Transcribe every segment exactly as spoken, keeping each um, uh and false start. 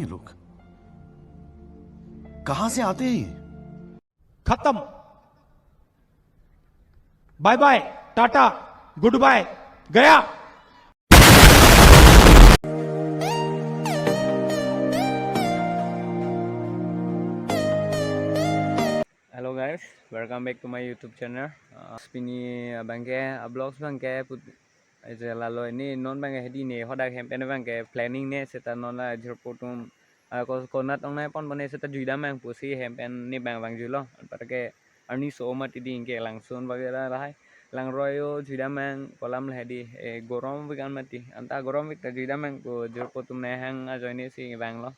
ये लोग कहाँ से आते हैं ये? खत्म। Bye bye, tata, good bye, गया। Hello guys, welcome back to my YouTube channel. Uh, pini abangke, uh, vlogs abangke put, eh, je lalo ne non abangke hedi ne hadak hem pen abangke planning ne seta non la jirpo atum, ah, ko konat ong nai pon pon ne seta juidam nang pusi hem pen ne abang vangjuilo. Anparke arni so mati ding ke langsun bagera lahai. Langroi o juidam nang kolam lahai di, eh, gorom vik an mati. Anta gorom vik ta juidam nang ko jirpo atum ne hang ajoine si vanglo.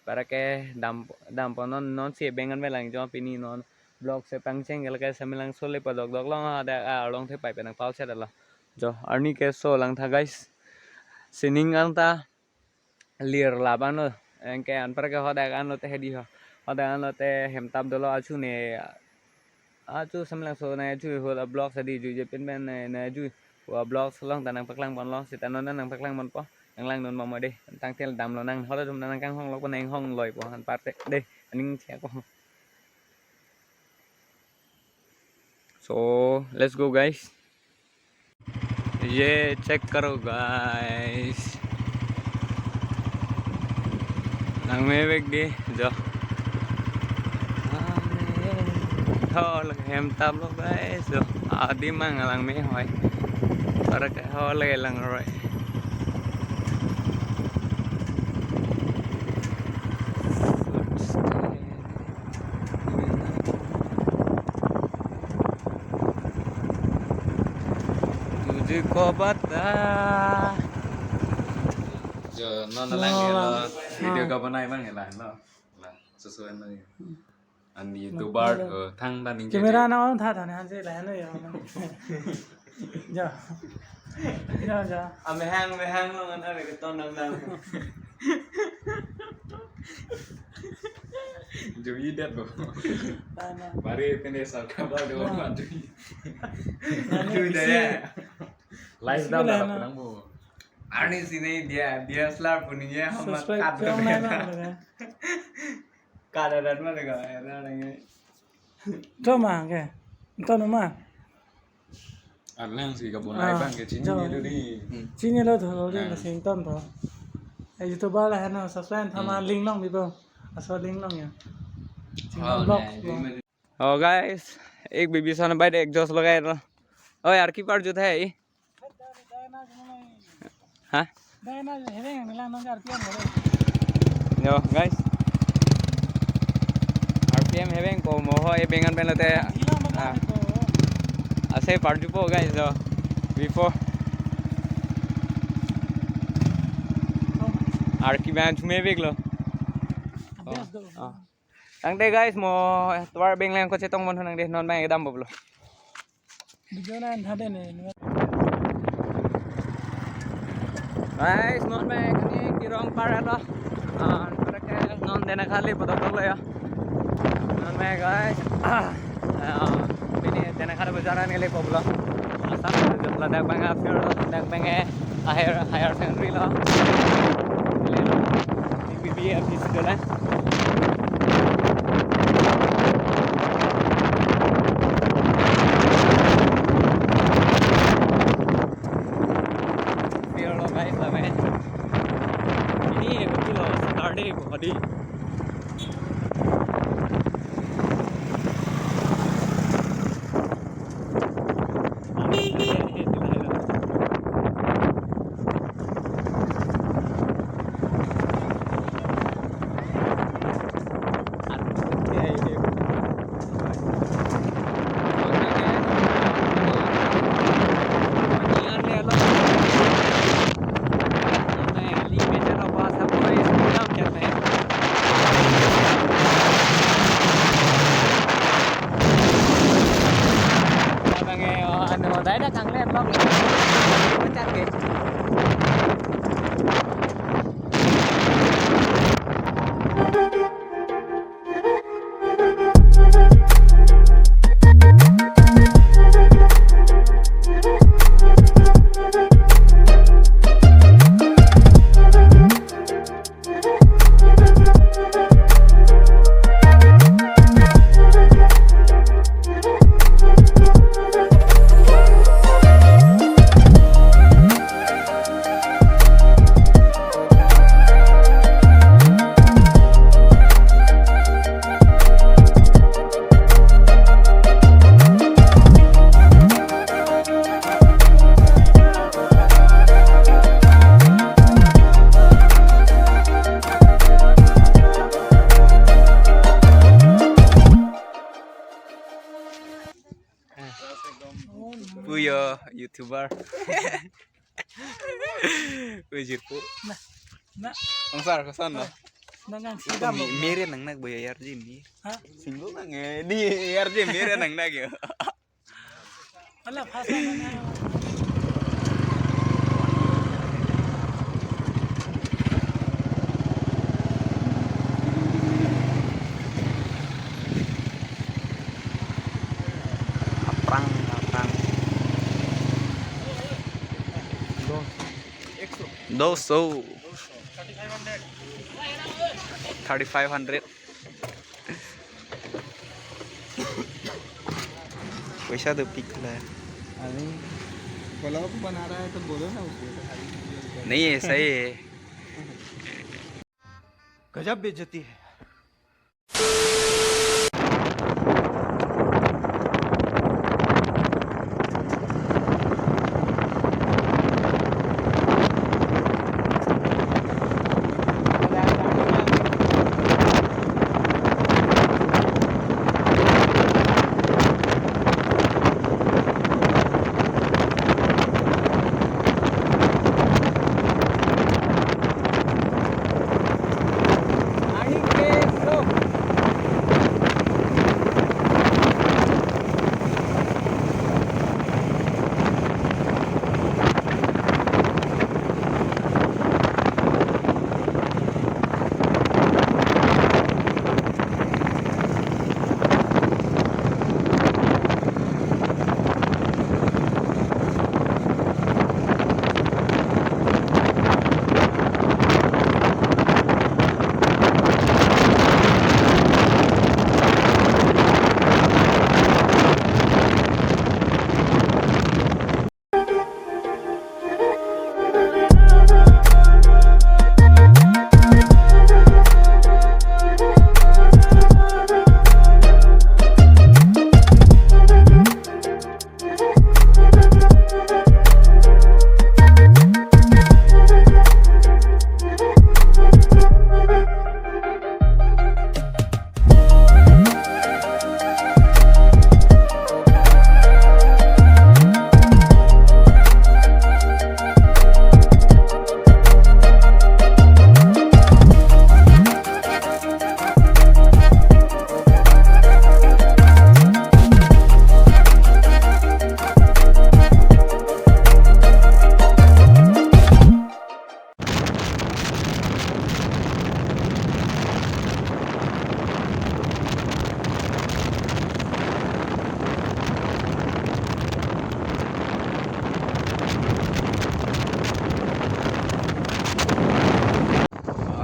Anparke dam, dam pon non, non si beng an me lang jo pini non vlog si pangcheng ke lake Samelangso le padok dok long ada, ah, long the pai penang pau chet lo. Jo, arni ke so lang tha guys. Sining ang ta lir laban lo. Anke anparke hadak anlo te hedi ho. Hadak anlo te hem tap dolo achu ne. Achu Samelangso ne achu ho la vlog sa di ju je pen pen ne, ne ju. Wa vlog so long ta nang paklang pon lo. Seta non nang paklang pon po. Nang lang non mama de. Tangte damlo nang hola dum nang kang hong lo po nang hong loi po. Anparte de. Aning thia po. So, let's go guys. ये चेक करो guys, langme vek di jo. Ho, lake hem tap lo guys jo. Adim mang langme hoi. Para ke ho lake langroi. तुझको बता। Jo, non lang lo. Video ka banai bang la lo. La, sesuai lo. An YouTuber, eh, thang dan ning. Camera na on tha tha ne han se la no ya. Jo. Jo, jo. Ame hang, me hang lo ngan are ke ton dam dam. Jui dat bo. Mari tene sar kabar do ma jui. Jui da ya. Live dam da nang bo. Arni sini dia, dia selar punya hama subscribe kat dong nai bang. Kada dan mana ka era lagi. Toma ke. Toma. Arleng si kabun ai bang ke chini dulu di. Chini lo tho lo di sing ton tho. Eh, YouTuber la heno subscribe thama link long bibo. Aso link long ya. Chini vlog. Oh guys, ek bibi son bai de exhaust lagai lo. Oh yaar, ki par jut hai? Ha? Yo guys, R P M heveng ko moho e bengan pen lote. Ah. Ase parjupo guys jo. Before ar ki ban chume bek lo. Oh. Ah. Nang de guys mo tovar beng lang ko chetong mon nang de non bang kedam boblo. Video na tha de ne. Guys, non me kani Tirong par lo. Ah, para ke non Dena Khali padok lo ya. Non me guys. Ah, ah, pini Dena Khali bazaran ke le poblo. Asam ladak bang after ladak bang eh higher, higher secondary lo. P B B office dola. Feel lo guys, la men. Ini betul lo, Saturday ko hadi. YouTuber. Wejir po. Nah, nah. Angsar koson lo. Nah, nang sida mi, mo. Mere nang nak boya yar je mi. Ha? Singgo nang eh, di yar je mere nang nak yo. Ala phasa nang. Aphrang, aphrang. Doso. Thirty-five hundred. पैसा तो पिघला है। अरे, vlog बना रहा है तो बोलो ना उसको, तो खाली video कर। नहीं, ऐसा ही है। गजब बेइज्जती है।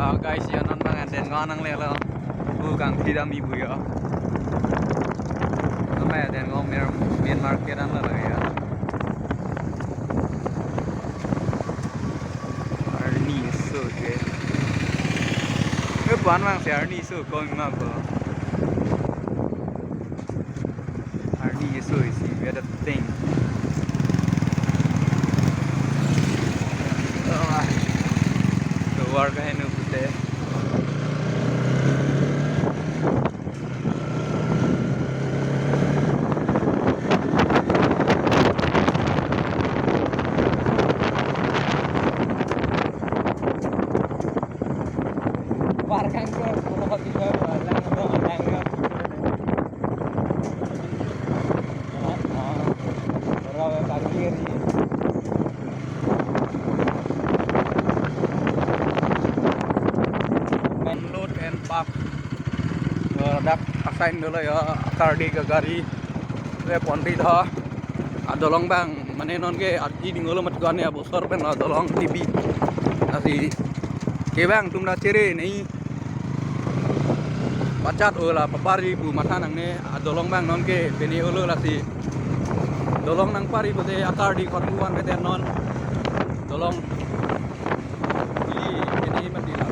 Ah, guys, ya non bang Andengaon nanglelo. Bu kangthi dam-i bu yo. Non bang Andengaon main, main market nanglelo ya. Arni so ke. Eh, buan bang si arni so kong ma bo. Arni so isi, we are the thing. Ah, keluar ka henu pute. Parkang ko, ko hobi ba, lang, lang, lang. Unload and park. Eh, dak assign dolo ya, akardi ke gari. Le ponri tha. Adolong bang, mane non ke ati dingolo mat gane abosor pen adolong T V. Lasi ke bang tum da chere nei. Pachat ola papari pu matha nangne, adolong bang non ke pene olo lasi. Dolong nangpari pute akardi khotbuan pete non. Dolong. Ili pene mati la.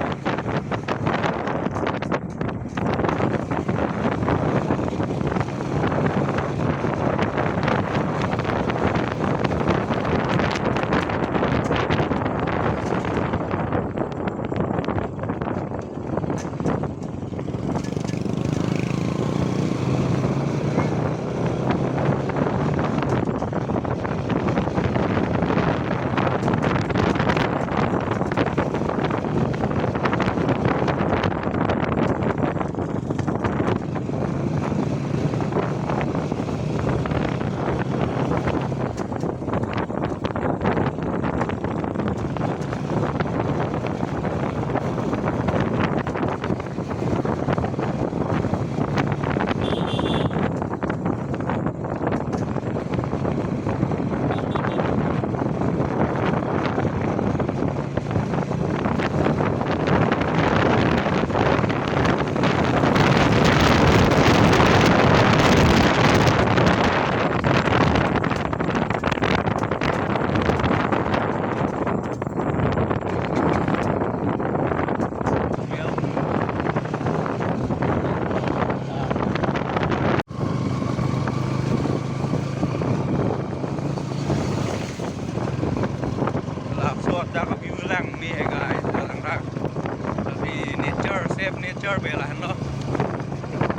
Save nature pu lahenlo.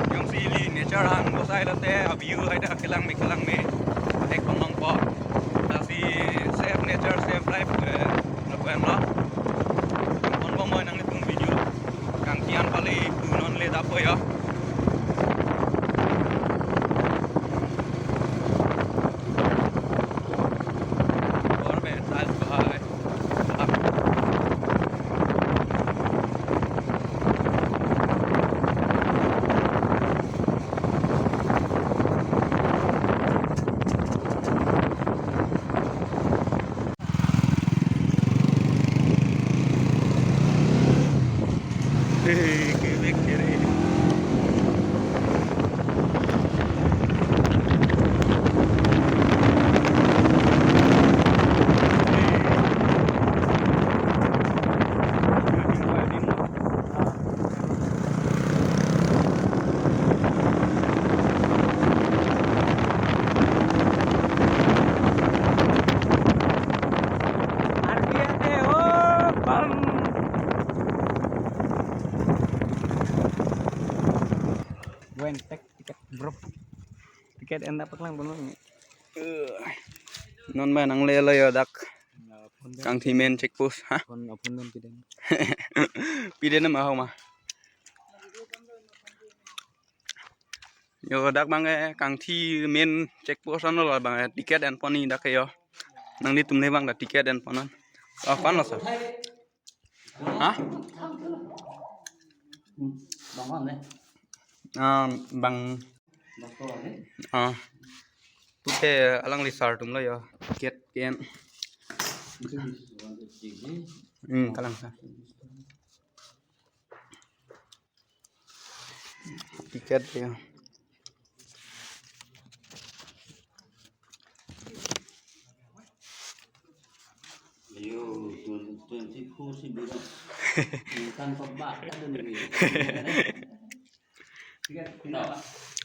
Jongsi ili nature hang bosai lote a-view haida kelang me kelang me. Ek pon longpo. Lasi save nature, save life, eh, lapu henlo. Pon bomnoi nanglitum video. Kangki an pali tu non le dapo yo. Bor me, nice bhai. Hey, kebek kere. Wen, take ticket, bro. Ticket enda paklang bonon. Eh, non ma nanglelo yo dak. Kangthi main check post, ha? Phone, phone piden. Piden ma ho ma. Yo dak bang ke Kangthi main check post anlo bang ke ticket en pon ni dak ke yo. Nanglitum le bang dak ticket en pon non. Oh, kon lo sir. Ha? Bang kon ne? Ah, bang. Bang kon ne? Ah. Pute alangli sir atum lo yo. Ticket ke en. Hmm, kalang sir. Ticket ya. Ayo, twenty, twenty-four si bilang. Bukan pebak, ada nih. Tiket final, Pak.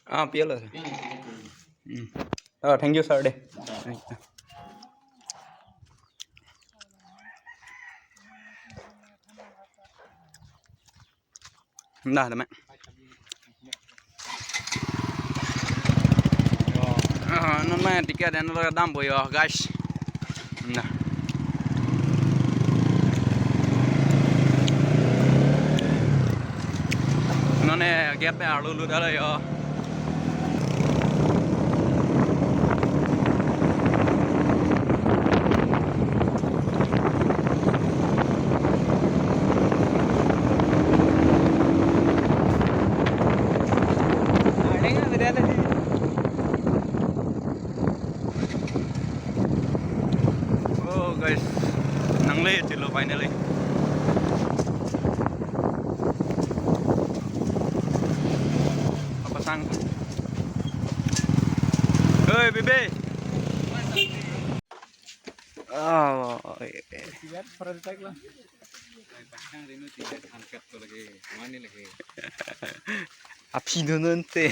Ah, piala. Yang tiket final. Hmm. Oh, thank you, sir, deh. Dah, tame. Ah, non ma ticket en lo dampo yo, guys. Nah. Non ne gate pen arlo lutlo yo. Oh guys, nangle chelo finally. Apa sang? Oi, bebe. Oh, iya. Tiket prototype lah. Aphi nonte.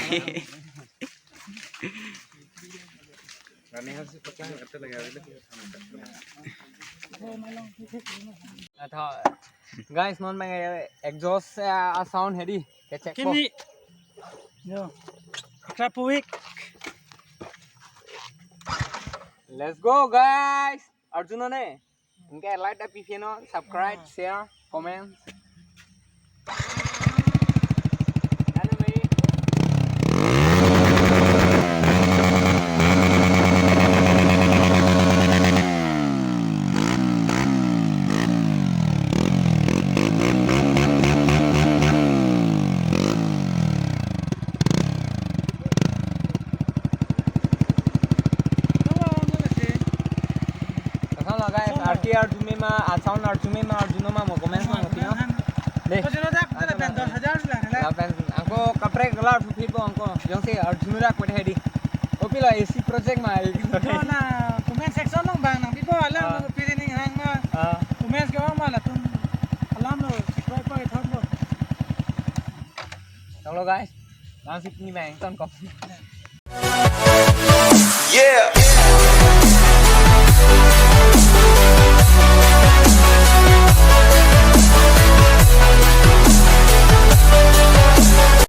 Guys, non mang exhaust, eh, sound hedi. Kechek po. Kini. Yo. Katra puik. Let's go, guys. Arjun ne. Anke like ta pipino, subscribe, share, comment. Kasam lo guys, arti arjume ma, a sound arjume ma, arjuno ma, mo comments ma, ngopino. Deh. Arjuno dak, dak pen dos hajar sudah, dak. Lapen angko kaprek kelar pupit po angko. Jongsi arjuno dak pada hedi. Kopilo A C project ma. Yo na comment section along bang nangpipo alam, ah, kopilo ning hang ma. Ah. Comments ke ma latum alam lo, subscribe ko, ithot lo. Tanglo guys. Langsung ni main ton kok. Yeah.